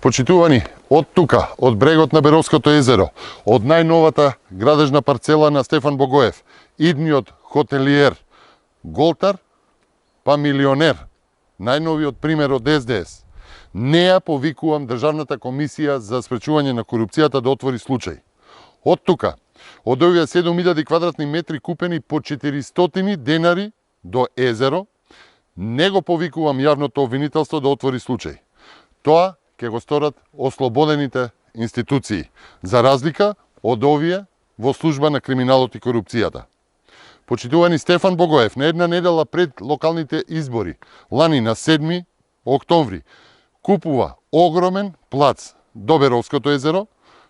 Почитувани, од тука, од брегот на Беровското езеро, од најновата градежна парцела на Стефан Богоев, идниот хотелиер Голтар, па милионер, најновиот пример од СДС, не ја повикувам Државната комисија за спречување на корупцијата да отвори случај. Од тука, од овие 7000 квадратни метри купени по 400 денари до езеро, не го повикувам јавното обвинителство да отвори случај. Тоа ќе го сторат ослободените институции, за разлика од овие во служба на криминалот и корупцијата. Почитувани, Стефан Богоев на една недела пред локалните избори, лани на 7 октомври, купува огромен плац до Беровското езеро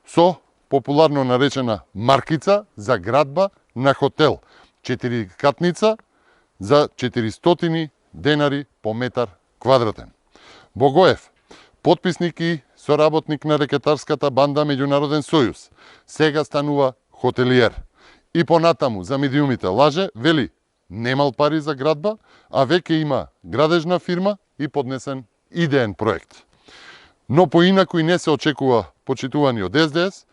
со популарно наречена маркица за градба на хотел, 4-катница за 400 денари по метар квадратен. Богоев, потписник и соработник на рекетарската банда Меѓународен сојуз, сега станува хотелиер. И понатаму за медиумите лаже, вели, немал пари за градба, а веќе има градежна фирма и поднесен идеен проект. Но поинаку и не се очекува, почитувани од СДС,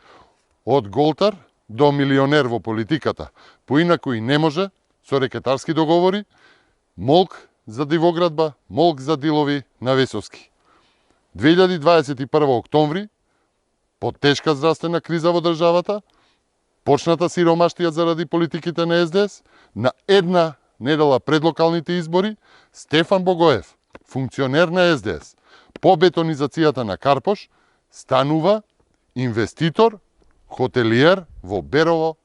од Голтар до милионер во политиката. Поинаку и не може, со рекетарски договори, молк за дивоградба, молк за дилови на Весовски. 2021 октомври, по тешка здравствена криза во државата, почната сиромаштија заради политиките на СДС, на една недела пред локалните избори, Стефан Богоев, функционер на СДС, по бетонизацијата на Карпош, станува инвеститор, хотелиер во Берово,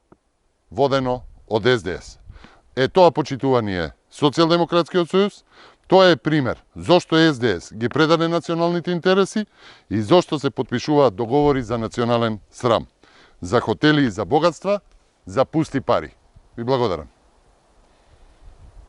водено од СДС. Тоа, почитувани, е Социјалдемократскиот сојуз. Тоа е пример зошто СДС ги предаде националните интереси и зошто се потпишуваат договори за национален срам. За хотели и за богатства, за пусти пари. Ви благодарам.